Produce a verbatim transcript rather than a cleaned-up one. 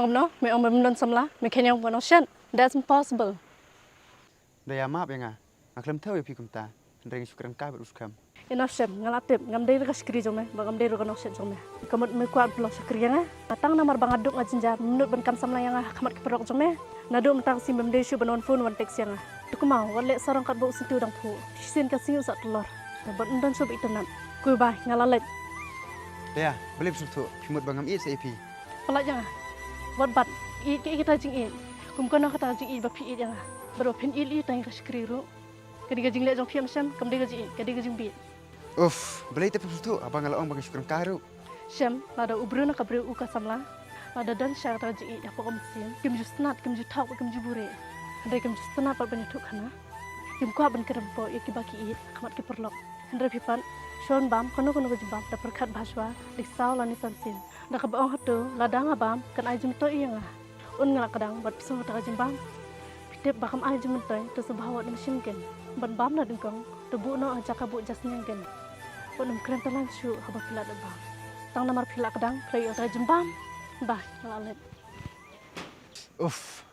No, me ong mem don samla, me khein ïa nga nongshit. That's impossible. Da ïa map ïa nga. Nga khlem thew ïa phi kumta. Hynrei nga shu kren kai bad u skhem. Enough Shem, nga la tip, ngam dei ruh ka shakri jong me, bad ngam dei ruh ka nongshit jong me. Ka mut me kwah ban long shakri ïa nga. Nga tang namar ba nga duk nga jynjar, mynta ban kam samla ïa nga ha khmat ki paralok jong me. Naduh mynta ka sngi mem dei shuh ban wan phone wan text ïa nga. To kynmaw, wat leh sarong katba u syntiew dang phuh. Shisien ka sngi u sah tylor. Bad ym don shuh ba itynnad. Goodbye, nga la leit. Ïa, balei phi sngewthuh, phi mut ba ngam ïeit sa ïa phi. Palat ïa nga. Wat bat, ïeit kaei kata jingïeit. Kum kano kata jingïeit ba phi ïeit ïa nga. Bad ba phin ïeit ïa tang ka shakri ruh. Ka dei ka jingleh jong phi em Shem, kam dei ka jingïeit, ka dei ka jingbieit. Uff, balei te phi sngewthuh, haba nga la ong ba nga shu kren kai ruh. Shem, lada u briew na ka briew u ka samla. Lada don sha kata ka jingïeit hapoh ka mynsiem, kim ju sngewtynnat, kim ju thok, kim ju buhrieh. Hynrei kim ju sngewtynnat pat ban ïathuh khana. Kim kwah ban kren hapoh ïa kiba ki ïeit, ha khmat ki paralok. Hynrei phi pat, shon bam, kano kano ka jingbam, da pyrkhat bha shuwa, da ki saw lane san sien. Da kaba ong hato, lada nga bam, kan ai jingmyntoi ïa nga. Un ngalak kdang, bad phi sngew kata ka jingbam. Phi tip ba kam ai jingmyntoi, to sngewbha wat nym shim kein. Ban bam na dyngkong, to buh noh ha jaka buh jasniang kein. Wat nym kren tyllaiñ shuh, haba phi lah da bam. Tang namar phi lah kdang, phi lah ïoh kata ka jingbam. Bye, nga la leit. Uff.